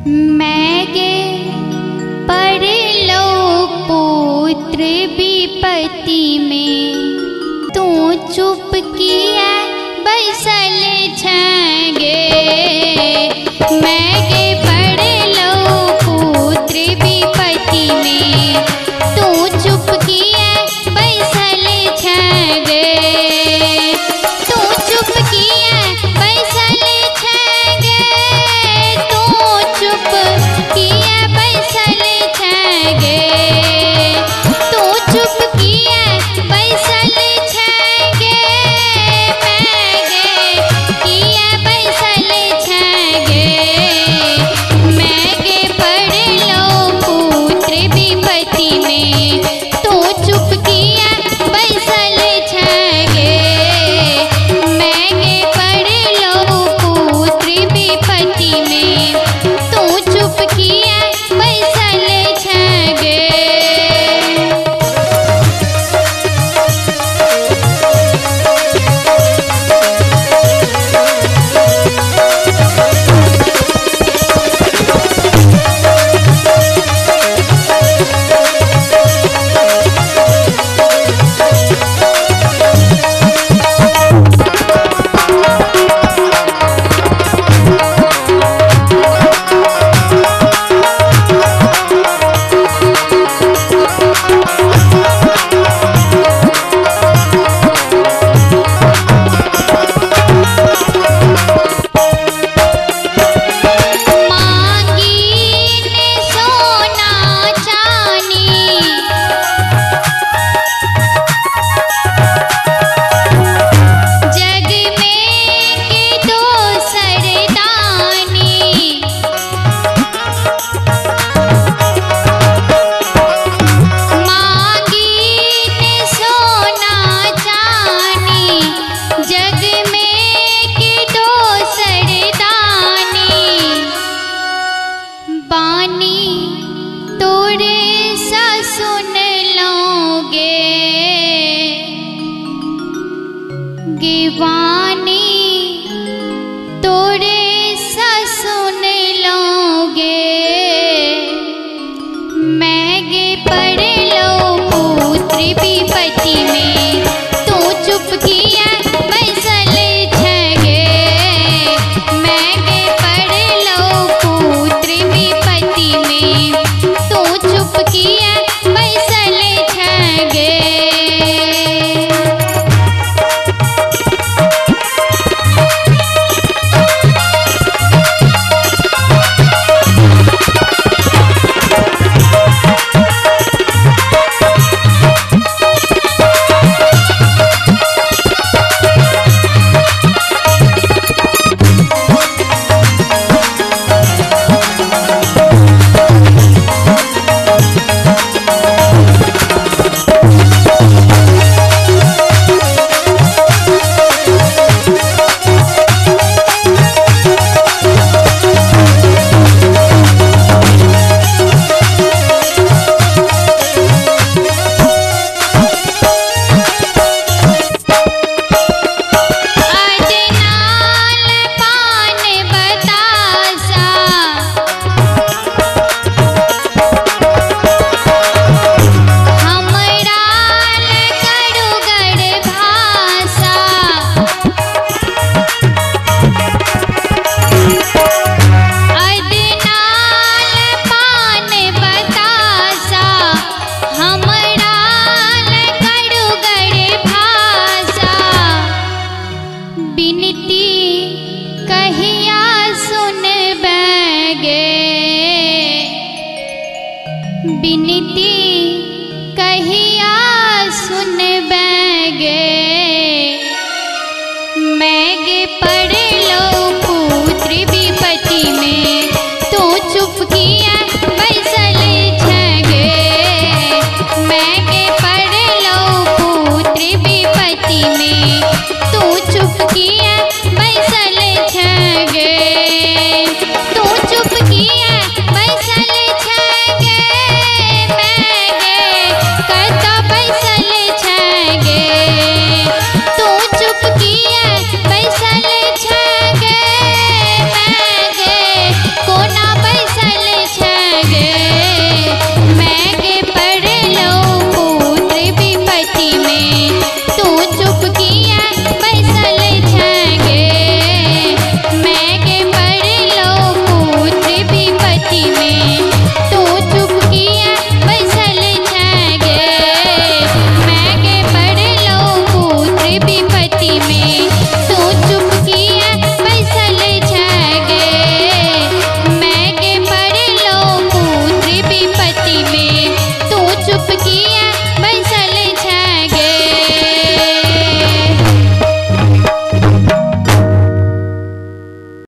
मैं गे पड़लो पुत्र विपत्ति में, तू चुप किया बैसल छगे। मैं गे पड़लो पुत्र विपत्ति में, तू चुप किया बैसल छगे। तू चुप किया बैसल छगे, तू चुप किया बैसल छगे। तू चुप किया बैसल छगे, मैं गे किया बैसल छगे। मैं गे पड़लो पुत्र विपत्ति में, तू चुप किया बैसल छगे। मैं गे पड़लो पुत्र विपत्ति में, तू चुप किया बैसल छगे। मांगी ने सोना चानी, जग में के दोसर दानी। मांगी ने सोना चानी, जग में के दोसर दानी। बानी तोरे सा सुन लोगे, गिवानी तोरे सा सुन लोगे। मैं गे पड़लो पुत्र विपत्ति में, तू चुप किया बैसल छगे। मैं गे पड़लो पुत्र विपत्ति में, तू चुप किया बैसल छगे। अदनाल पान बतासा, हमराल करुगड़ भाषा। अदनाल पान बतासा, हमराल करुगड़ भाषा। बिनती कहिया सुन बैगे, बिनती